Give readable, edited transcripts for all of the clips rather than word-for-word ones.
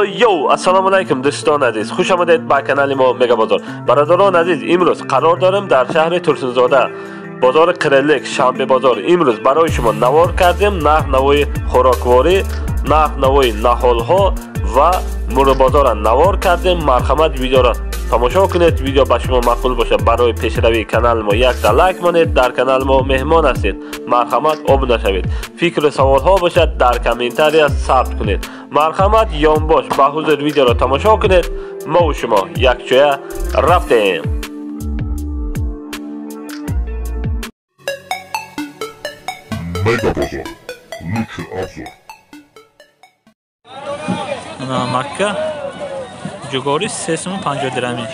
Йоу, ассалому алайкум дӯстони азиз, хуш омадед ба канали мо Мегабозор. Бародарони азиз, имрӯз қарор дорем дар шаҳри Турсунзода, бозори Қирилик, шанбе бозор. Имрӯз барои шумо навор кардем нарх навои хӯрокворӣ, нарх навои наҳолҳо ва мурғбозорро навор кардем. Марҳамат, видеоро тамошо кунед. Видео ба шумо маъқул бошад, барои пешравии канали мо якта лайк монед. Дар канали мо меҳмон ҳастед, марҳамат обуна шавед. Фикру саволҳо бошад, дар комментария сабт кунед. Марҳамат, ёнбош ба ҳузур видеоро тамошо кунед. Мо шумо якҷоя рафтем. Мегабозор. Лучший обзор. Макка ҷугори 3 сум 50 дирами.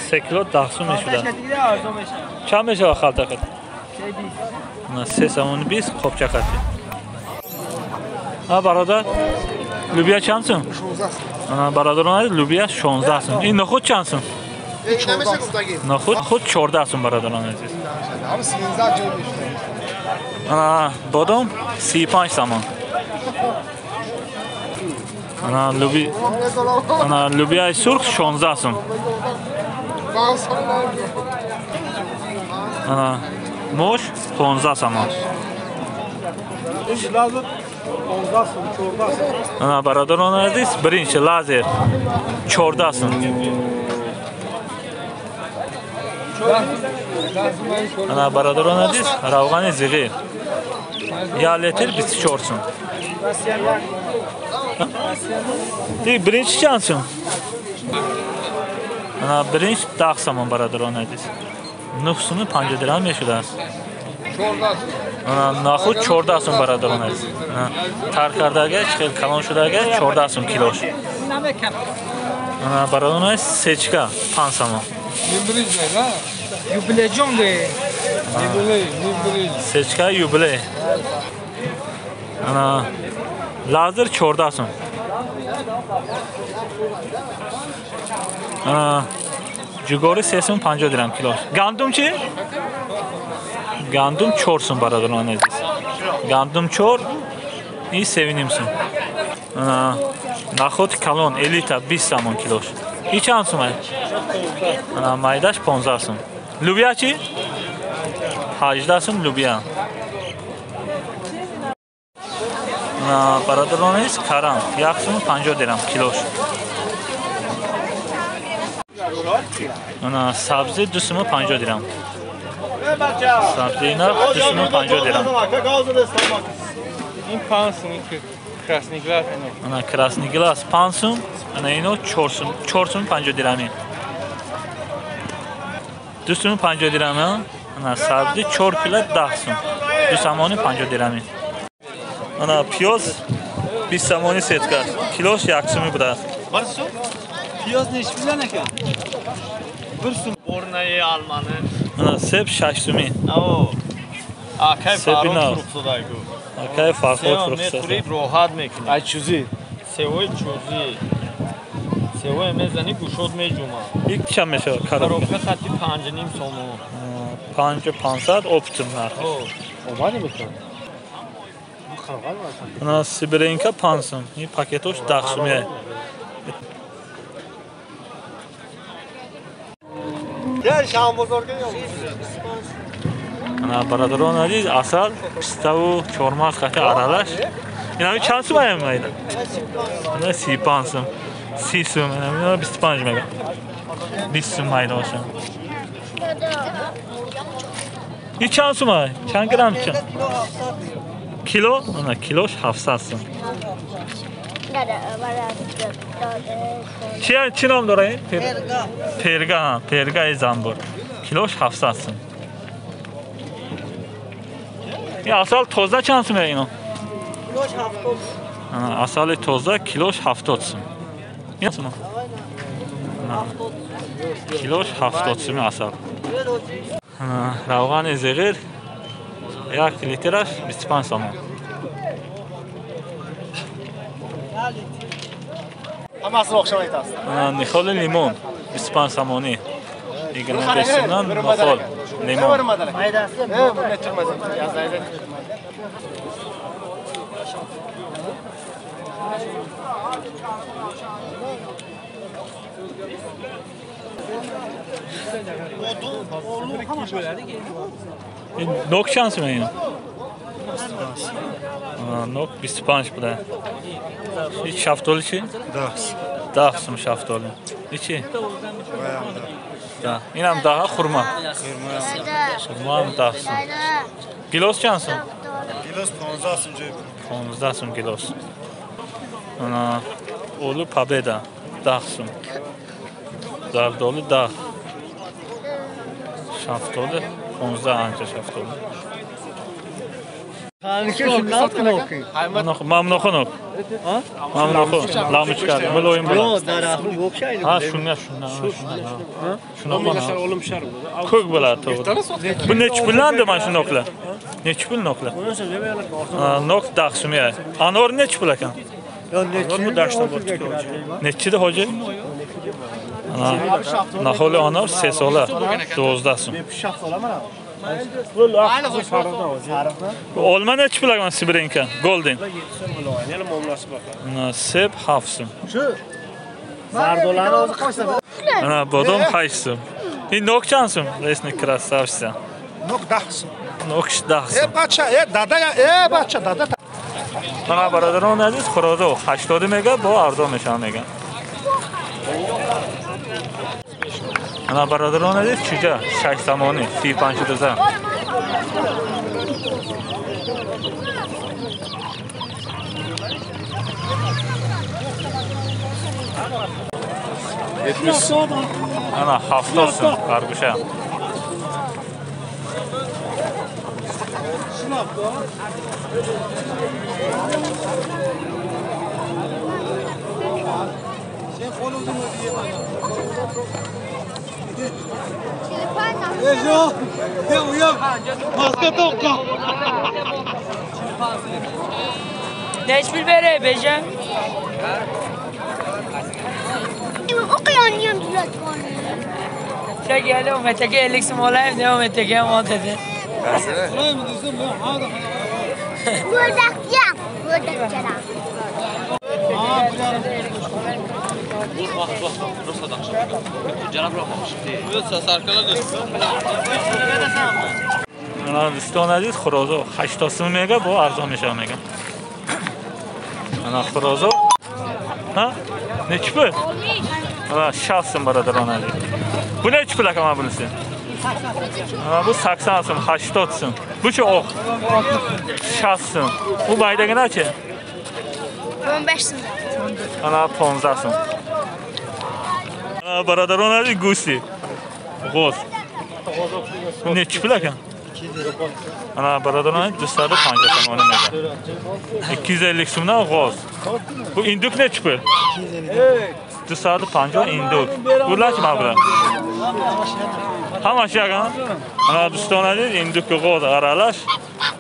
3 кило 10 сум мешуда. Чанд мешава халта қад? 3 сомон 20 қопча қати. А бародар, лубия чанд сум? Бародарон, лубия 16 сум. Ин нохуд чанд сум? Нохуд худ 14 сум, бародарон азиз. Ана бодом 35 сомон. Ана луби, ана лубияи сурх 16 сум. Ана мош 15 сомон. Ана бародарон азиз, биринчи лазер 14 сум. Ана бародарон азиз, равғани зиғир 1 литр 24 сум. Биринчи чанд сум? Ана биринч 10 сомон, бародарон азиз. 9 суми 50 дирам мешудааст. Ана нахуд 14 сум, бародарон азиз. Тар кардага, хел калон шудага 14 сум килош. Ана бародарон азиз, сечка 5 сомон. Сечка юбилей. Ана лазер 14 сум. Ана ҷугори 3 сум 50 дирам килош. Гандум чи? Гандум 4 сум, бародарон азиз. Гандум 4 и 7,5 сум. Ана нахуд калон элита 20 сомон килош. И чанд сум? Ана майдаш 15 сум. Лубия чи? 18 сум лубия. Бародарон азиз, карам 1 сум 50 дирам килош. Ана сабзи 2 сум 50 дирам. Сабзи нарх 2 сум 50 дирам. Ин 5 сум красный глаз. Ана красный глаз 5 сум, ана ино 4 сум, 4 сум 50 дирами. 2 сум 50 дирам, ана сабзи 4 кило 10 сум. 2 сомони 50 дирами. Ана пиёз 20 сомони сетка, килош 1 суми будааст. Bir сум? Пиёз нечи пулдан ekan? 1 сум. Борнаи алмани. Ана себ 6 суми. О. Акай Фаррух фурӯхтадаку. Акай Фаррух фурӯхтада. Мехӯрӣ роҳат мекунӣ. Ай чӯзӣ. Севои чӯзӣ. Севои мезанӣ гӯшот меҷумад. Ик чанд мешавад коробка? Коробка хати 5,5 сомон. 5,5 оптом нарх. Омадӣ мекунад? Ана сибиренка 5 сум. Ин пакетош 10 сум. Ана бародарон азиз, асал, пиставу чормағз қати аралаш. Ина чанд сум аям майда? Ина 35 сум. 30 сум, ина 25 мега. 20 сум майда бошад. Ин чанд сум ай? Чанд грамм чанд? Кило? Ана килош 700 сум. Чи ном дора ин? Перга. Перга, пергаи занбур. Килош 700 сум. Ин асал тоза чанд сум ино? Килош 70. Ана асали тоза килош 70 сум. Ин сум? Килош 70 сум асал. Равғани зиғир 1 литраш 25 сомон. Нихоли лимон 25 сомонӣ. 25 сомон нихол лимон. Нок чанд сум ин? Нок 25 буда. Ин шафтоли чи? 10 сум шафтоли. Ин чи? 10. Инам 10 хурма. Хурма ҳам 10 сум. Гилос чанд сум? Гилос 15 сум ҷой. 15 сум гилос. Ана олу Победа 10 сум. Зардолу 10. Шафтоли 15 анча шафтоли. Мамнохонок. Мамнохо. Ламучка. Мулоим була. Ha, shunga. Shunaqa. Ko'k bo'ladi to'g'ri. Bu nechi puldan mana shu noklar? Nechi pul noklar? Nok 10 sum. Anor nechi pul ekan? Nechida hoji? Naholi anor 3 sola 12 sum. Olma nechi pul ekan Sibrinka? Golden. Seb 7 sum. Ana bodom 8 sum. Ин нок чанд сум? Лесник красавчик. Нок 10 сум. Нок 10 сум. Э бача, э дада, э бача, дада. Мана бародарон азиз, хурозо 80 мега бо арзон мешавад мега. Ана бародарон азиз, чуҷа 6 сомонӣ 35 дуза. Ана 70 сум харгӯша. Neç pul bere beja? Дӯстон азиз, хурозо 80 сум мега бо арзон мешава мега. Ана хурозо. Ҳа? Нечи пул? Ана 60 сум бародарон азиз. Бу нечи пул ака ман билсем? Ана бу 80 сум, 80 сум. Бу чӣ оқ? 60 сум. Бу байдагина чӣ? 15 сум. Ана 15 сум. Ана бародарон азиз, гуси. Ғоз. Нечи пул ака? Ана бародарон 250 сомонӣ мега. 250 сумдан ғоз. Бу индук нечи пул? 250 индук. Булар чӣ маблағ? Ҳамаш яган? Ана дӯстон азиз, индуку ғоз аралаш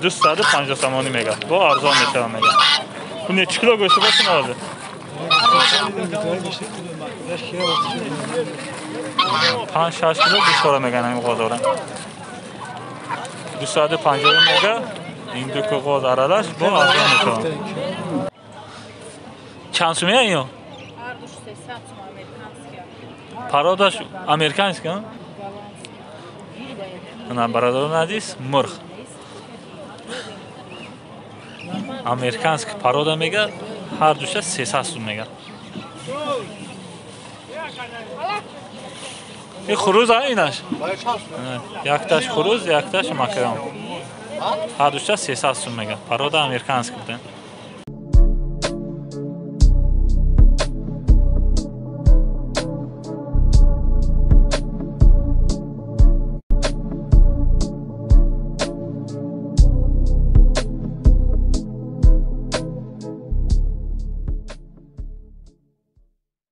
250 сомонӣ мега. Бо арзон мешава мега. Бу нечи кило гӯшти бошин ҳозир? 5-6 кило гӯшт дора меган ҳамин ғозора. 250 мега индуку ғоз аралаш бо арзон мешавад. Чанд сумия ино? Пародаш американский, а? Ана бародарон азиз, мурғ. Американский парода мега, ҳар душа 300 сум мега. Ин хуруз а инаш? Якташ хуруз, якташ макарон. Ҳар душа 300 сум мега. Парода американский буда.